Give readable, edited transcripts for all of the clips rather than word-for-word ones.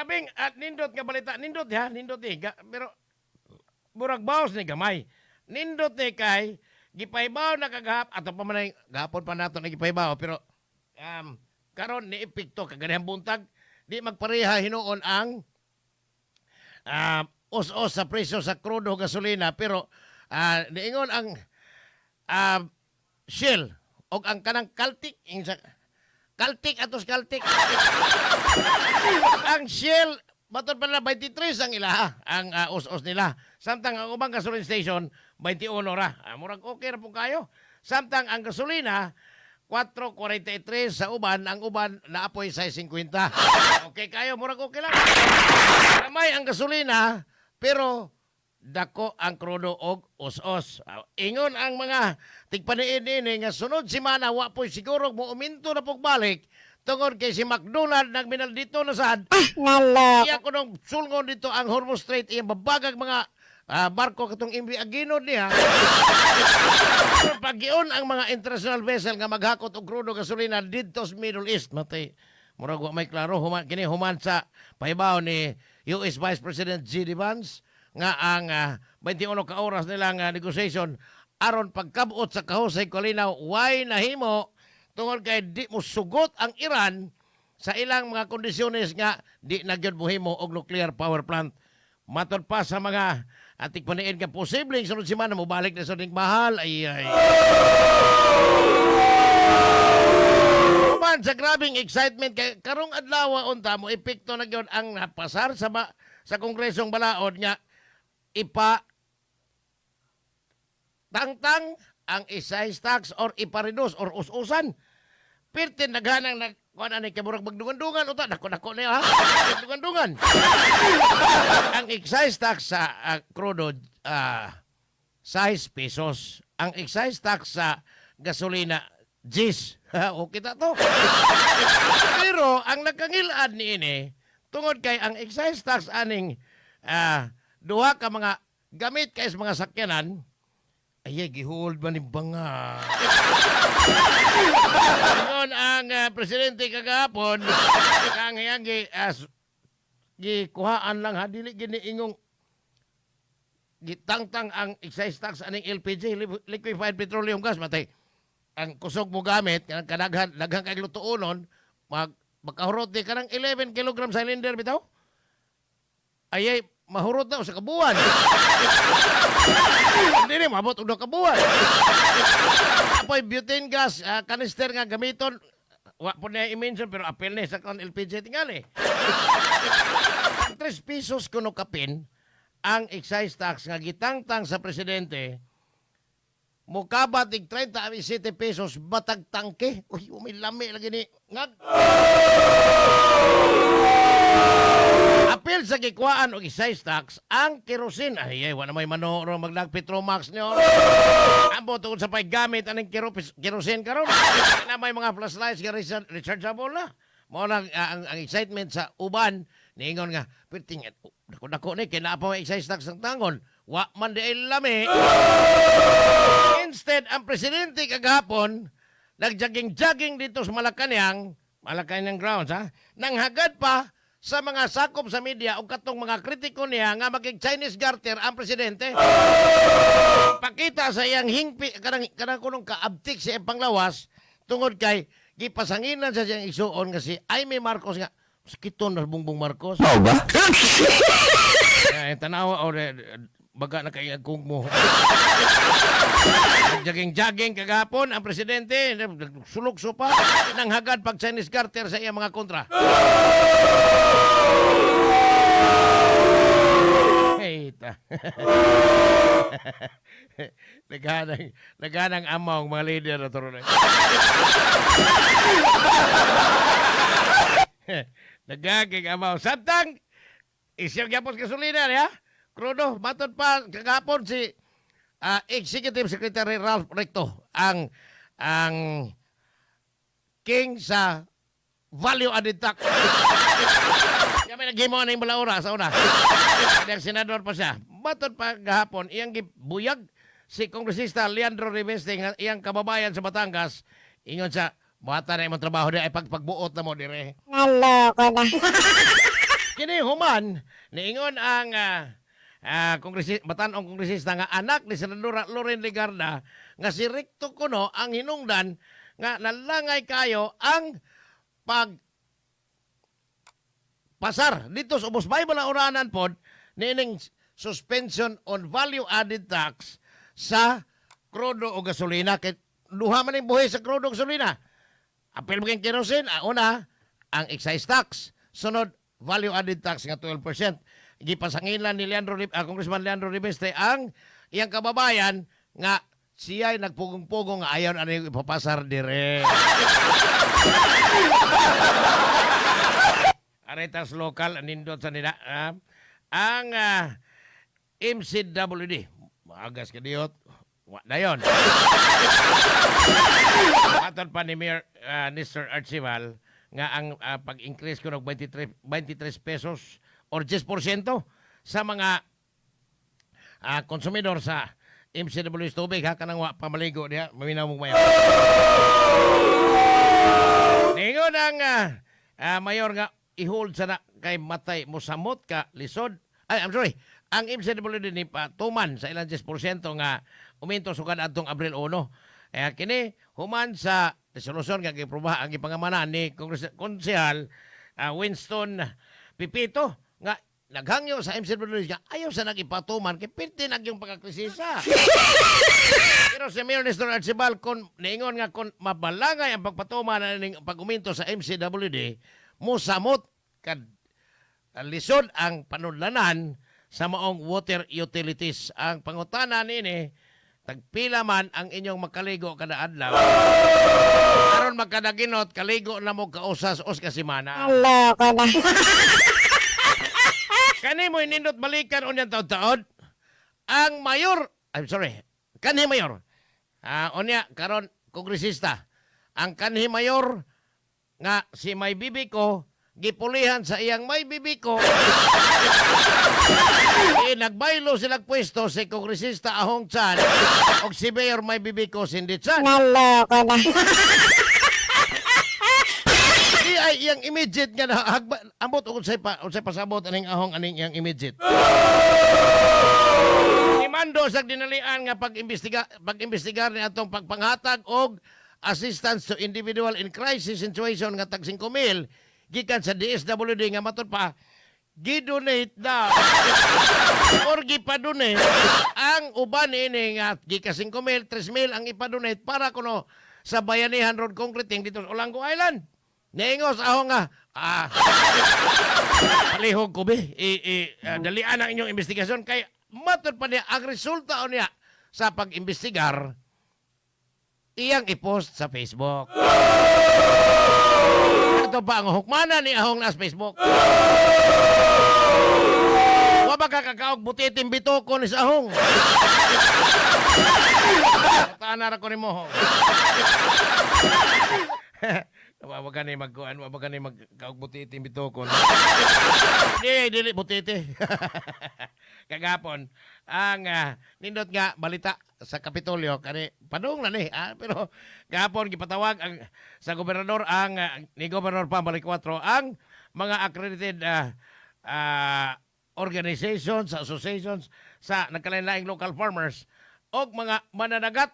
Labing at nindot nga balita, nindot ha, nindot eh. Pero murag baos ni gamay. Nindot ni kay gipahibaw na kagahap ato pa man ay gahapon pa nato na gipahibaw, pero karon ni epekto kaganihang buntag, di magpareha hinuon ang us-us sa presyo sa krudo, gasolina, pero niingon ang Shell og ang kanang Caltic ing sa Caltic atos Caltic. Ang Shell matod pa na 23 ang ilaha ang us-us nila, samtang ang ubang gasoline station 21 ra. Murag okay ra po kayo, samtang ang gasolina 4.43 sa uban, ang uban naapoy 6.50. Okay kayo, murag okay lang. Gamay ang gasolina pero dako ang krudo og us-us. Ingon ang mga tigpaniin ini nga sunod semana wa po'y siguro mo uminto na pog balik tungod kay si McDonald nagminal dito na sad. Naloko. Iya kunong sulngon dito ang Hormuz Strait, iyang babagag mga barko katong MV Aginod niya. Pero pagion ang mga international vessel nga maghakot og krudo, gasolina didto sa Middle East, matay murag wa may klaro human kini human sa pahibaw ni US Vice President J.D. Vance nga ang 21 ka oras nilang negotiation aron pagkabot sa kahusay kalinaw way nahimo tungod kay di mo sugot ang Iran sa ilang mga kondisyones nga di na gyud mohimo og nuclear power plant. Matod pa sa mga atik paniin ka posibleng sunod semana mobalik na sa mahal ay ay. Human sa grabing excitement kay karong adlaw unta mo epekto na gyud ang napasar sa Kongresong Balaod nga ipa tangtang ang excise tax or ipa-reduce or us-usan. Pirtin naghanang nag kuan ani kay murag magdungan-dungan uta, dako dako niyo ha. Magdungan-dungan. Ang excise tax sa krudo 6 pesos. Ang excise tax sa gasolina 10. Okay ta to. Pero ang nakangilad ni ini tungod kay ang excise tax aning duha ka mga gamit kay sa mga sakyanan ay gihold ba ni banga. Ingon ang presidente kagahapon kang iyang gikuhaan lang ha, dili gini ingong gitangtang ang excise tax aning LPG, liquefied petroleum gas, matay ang kusog mo gamit kanang kadaghan daghang kay lutuonon makahurot di kanang 11 kilogram cylinder bitaw ay ay mahurot na sa kabuan. Hindi ni mabot og duha ka buwan. Apoy butane gas canister nga gamiton wa po na i-mention pero apil ni sa kon LPG tingali. 3 pesos kuno kapin ang excise tax nga gitangtang sa presidente, mukabat ig 37 pesos batag tangke. Uy, umilami lagi ni. Ngag. Apil sa gikuhaan og excise tax ang kerosene. Ay, ay, wala may mano ro maglag Petromax niyo. Ambo tungod sa paggamit aning kerosene karon. Na may mga flashlights nga rechargeable na. Mao lang ang excitement sa uban niingon nga perting dako dako ni kay naa pa may excise tax ang tangon. Wa man di ay lami. Instead, ang presidente kagahapon nagjogging-jogging dito sa Malacanang, Malacanang grounds ha, nanghagad pa sa mga sakop sa media o katong mga kritiko niya nga maging Chinese garter ang presidente. Pakita sa iyang hingpi kanang kanang kunong kaabtik sa iyang panglawas tungod kay gipasanginan sa siyang igsuon nga si Imee Marcos nga sakiton na Bongbong Marcos. Mao ba? Ay, tanawa o baga na kay kung mo. Jogging-jogging kagahapon ang presidente, sulok sopa nang hagad pag Chinese garter sa iyang mga kontra. Hey, ta. Naghanang amaw ang mga leader na turo na. Nagaging amaw. Samtang, isyo gyapon gasolina niya. Krudo, matod pa kagahapon si Executive Secretary Ralph Recto ang king sa value added tax. Kami naghimo na yung balaura sa una. Ang senador pa siya. Matod pa gahapon, iyang gibuyag si Kongresista Leandro Reveste nga iyang kababayan sa Batangas. Ingon siya, buhatan na imong trabaho di ay pagpagbuot na mo dire. Naloko na. Kini human niingon ang batan-ong kongresista nga anak ni Senadora Loren Legarda nga si Recto kuno ang hinungdan nga nalangay kayo ang pag pasar dito sa ubos Bible ang uranan pod niining suspension on value added tax sa krudo o gasolina, kay duha man ning buhi sa krudo o gasolina. Apil mo kayong kerosene, una ang excise tax, sunod value added tax nga 12%. Gipasangilan ni Congressman Leandro Reviste ang iyang kababayan nga siya'y nagpugong-pugong nga ayaw na yung ipapasar dire. Aretas local, nindot sa nila. Ang MCWD, maagas ka diyot, wa na yun. Aton pa ni Mayor Nestor Archival nga ang pag-increase ko ng 23 pesos or 10% sa mga konsumidor sa MCW tubig ha, kanang wa pamaligo diha, maminaw mong mayor. Ningon ang mayor nga i-hold sana kay matay mosamot ka lisod. Ay, I'm sorry. Ang MCWD ni patuman sa ilang 10% nga uminto sukad adtong Abril 1. Kaya kini human sa resolusyon nga giproba ang gipangamanan ni Congress Konsehal Winston Pipito nga naghangyo sa MCWD nga ayaw sa nagipatuman kay pilti nag yung pagkakrisisa. Pero si Mayor Nestor Archibald kon niingon nga kon mabalangay ang pagpatuman ning pag-uminto sa MCWD, mosamot kad lisod ang panudlanan sa maong water utilities. Ang pangutana niini, tagpila man ang inyong makaligo kada adlaw? Aron magkadaginot, kaligo na mo kausas os kasimana. Loko na. Kani mo inindot balikan unyang taod-taod. Ang mayor, I'm sorry, kanhi mayor. Unya karon kongresista. Ang kanhi mayor nga si May Bibi ko gipulihan sa iyang May Bibi ko. Eh, nagbaylo sila pwesto si kongresista Ahong Chan og si Mayor May Bibi ko Cindy Chan. Naloko na. Di ay iyang immediate nga nahagba, ambot og unsay pa unsay pasabot aning ahong aning iyang immediate. Nimando sa dinalian nga pag-imbestigar ni atong pagpanghatag og assistance to individual in crisis situation nga tag 5,000 gikan sa DSWD nga matud pa gidonate na or gipadonate ang uban ini nga gika 5,000, 3,000 ang ipadonate para kuno sa Bayanihan Road Concreting dito sa Olango Island. Niingos ako nga palihog ko be. Dalian ang inyong investigasyon kay matud pa niya ang resulta niya sa pag-imbestigar iyang i-post sa Facebook. Ito pa ang hukmana ni Ahong na sa Facebook. Wa ba kakakaog butitin bitoko ni sa Ahong? Taana ra ko ni mo. Wa ba ka ni magkuan, wa ba ka ni magkaog butitin bitoko. Di, dili butiti. Kagapon, ang nindot nga balita sa Kapitolyo kani padung na ni pero gahapon gipatawag ang sa gobernador ang ni Gobernador Bam Balicuatro ang mga accredited organizations, associations sa nagkalain-laing local farmers og mga mananagat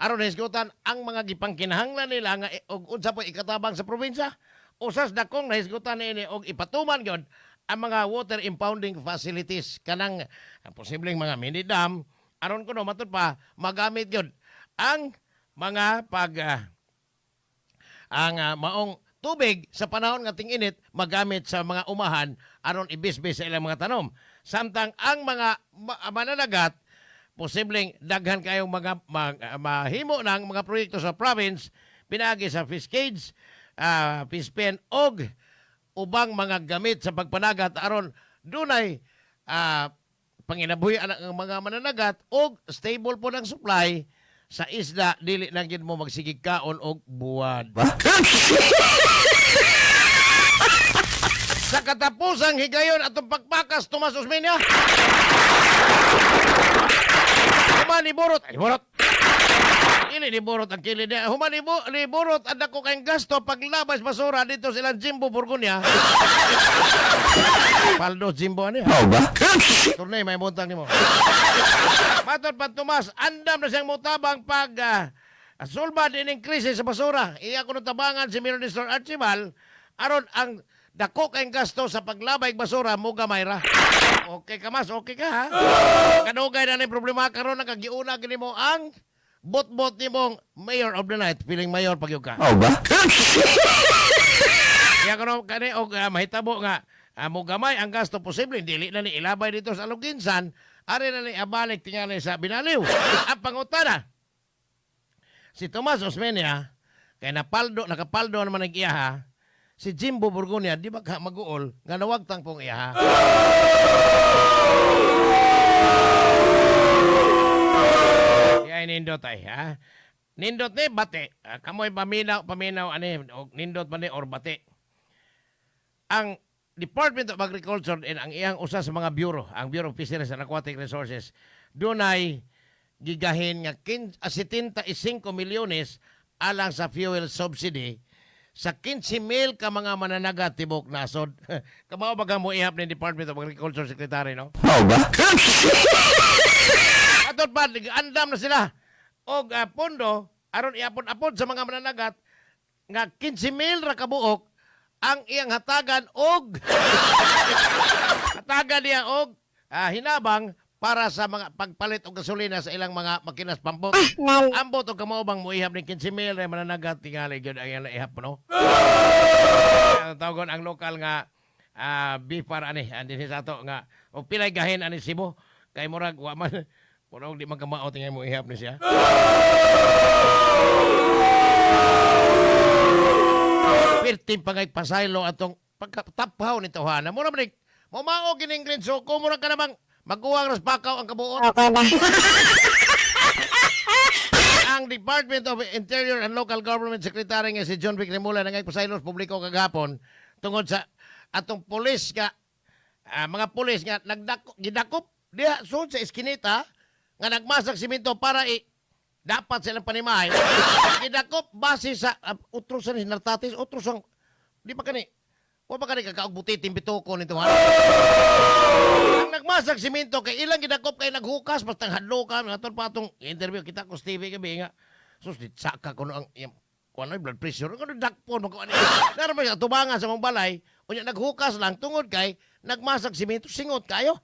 aron hisgutan ang mga gipangkinahanglan nila nga og unsa po ikatabang sa probinsya. Usas dakong nahisgutan niini og ipatuman gyud ang mga water impounding facilities kanang ang posibleng mga mini dam aron kuno matud pa magamit gyud ang mga pag ang maong tubig sa panahon nga ting-init magamit sa mga umahan aron ibisbis sa ilang mga tanom. Samtang ang mga mananagat posibleng daghan kayong mga mahimo ng mga proyekto sa province pinaagi sa fish cage, fish pen og ubang mga gamit sa pagpanagat aron dunay panginabuhi ang mga mananagat og stable po ng supply sa isda, dili na gid mo magsigig kaon og buwad. Sa katapusang higayon atong pagpakas Tomas Osmeña. Kuman ni Borot, ay Borot. Dili ni burot ang kilid niya. Human ni burot ang dako kayong gasto paglabas basura dito silang Jimbo Burgonya. Paldo Jimbo ani. Mao ba? Turnay may buntag nimo. Matod pa Tomas, andam na siyang mutabang pag sulba din krisis sa basura. Iya kuno tabangan si Mayor Nestor Archival aron ang dako kayong gasto sa paglabay basura mo gamay ra. Okay ka mas, okay ka ha. Kanugay na ni problema karon nakagiuna gini mo ang bot-bot nimong mayor of the night, feeling mayor pag ka. Mao ba? Kaya kuno kani og mahitabo nga mo gamay ang gasto, posible dili na ni ilabay dito sa Aluginsan, ari na ni abalik tingali sa Binaliw. Ang pangutana, si Tomas Osmeña kay napaldo, nakapaldo naman ang iyaha, si Jimbo Burgonya di ba ka maguol nga nawagtang pong iyaha? Di ay nindot ay ha. Nindot ni bate. Kamoy paminaw paminaw ani og nindot man ni or bate. Ang Department of Agriculture and ang iyang usa sa mga bureau, ang Bureau of Fisheries and Aquatic Resources, dunay gigahin nga 75 milyones alang sa fuel subsidy sa 15,000 ka mga mananagat tibok nasod. Kamao ba ka mo ihap ni Department of Agriculture Secretary, no? Mao ba? Atod pa, andam na sila og pondo aron iapon-apon sa mga mananagat nga 15,000 ra kabuok ang iyang hatagan og hatagan niya og hinabang para sa mga pagpalit og gasolina sa ilang mga makinas pampot. Ambot og kamao bang moihap ni 15,000 ra mananagat, tingali gyud ang iyang ihap, no? Ang tawagon ang lokal nga beef ani dinhi sa ato nga og pilay gahin ani Cebu kay murag wa man murag di man kamao tingay mo ihap ni siya. Perting pangay pasaylo atong pagkataphaw ni tawhana. Mura man mo mao gining Glenn Soko, mura ka namang maguwang ras pakaw ang kabuot. Okay na. Ang Department of Interior and Local Government Secretary nga si John Vic Remulla nangay pasaylo sa publiko kagahapon tungod sa atong pulis nga mga pulis nga nagdako gidakop diha sud sa eskinita nga nagmasak simento para i dapat silang panimahay gidakop base sa utros sa ni Nartates, utros ang di pa kani wa pa kani kakaog butitin bituko nito ha. Ang nagmasak simento kay ilang gidakop kay naghukas bastang hadlokan aton pa atong interview kita ko sa TV gabi nga sus di tsaka kuno ang iyang kuno blood pressure kuno dakpon mo kuno nara man sa tubangan sa mong balay, unya naghukas lang tungod kay nagmasak simento, singot kayo.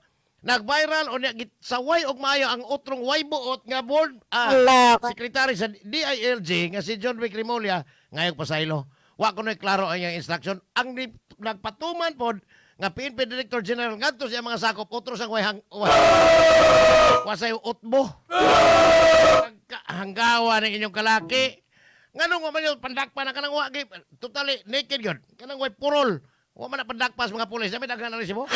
Nag-viral unya gitsaway og maayo ang utrong way buot nga board Loko. sekretary sa DILG nga si John Vic Remulla ngayong pasaylo. Wa ko na klaro ang iyang instruction. Ang nagpatuman pod nga PNP Director General ngadto sa iyang mga sakop otro sang way hang wasay utbo. Hanggawa ng inyong kalaki. Nganong wa man yung pandakpa na kanang wa totally naked yun. Kanang way purol. Wa man na pandakpa sa mga pulis. Dami daghan na rin mo.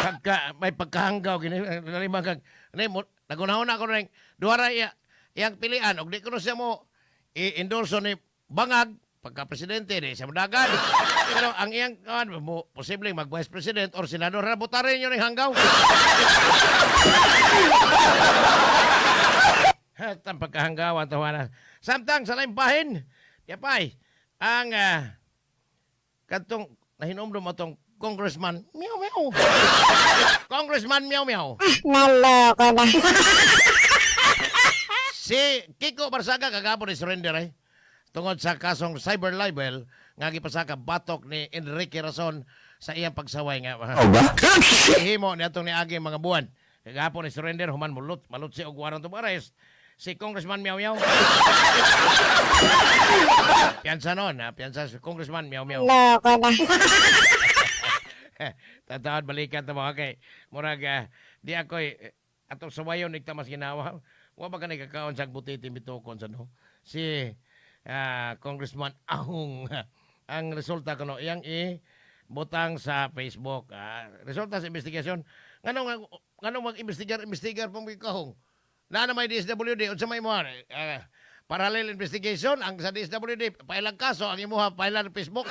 Pagka, may pagkahanggaw gini nalimang kag ni mo nagunahon ako ring duha ra iya iyang pilian og di kuno siya mo i-endorso ni Bangag pagka presidente di siya modagan, pero ang iyang kuan mo posibleng mag vice president or senador ra botaren yun ning hanggaw. At ang pagkahanggawan tawana. Samtang sa laing bahin, yapay, ang katong nahinomdom atong Congressman Meow Meow. Congressman Meow Meow. Naloko na. Si Kiko Barsaga kagapon ni surrender eh. Tungod sa kasong cyber libel nga gipasaka batok ni Enrique Razon sa iyang pagsaway nga Mao ba? himo ni atong niagi mga buwan. Kagapon ni surrender human mulot malutsi og warrant of arrest si Congressman Meow Meow. Piyansa nun, ha? Piyansa si Congressman Meow Meow. Loko na. Tatawad balikan ta mga kay murag di ako eh, atong sawayon nigta mas ginawa. Wa ba ka kakaon sa butiti bitukon sa no? Si Congressman Ahong ang resulta kuno iyang i butang sa Facebook. Resulta sa investigasyon nganong nganong mag-imbestigar imbestigar pong kahong. Na na may DSWD unsa may imuha? Parallel investigation ang sa DSWD pailang kaso ang imuha pailang Facebook.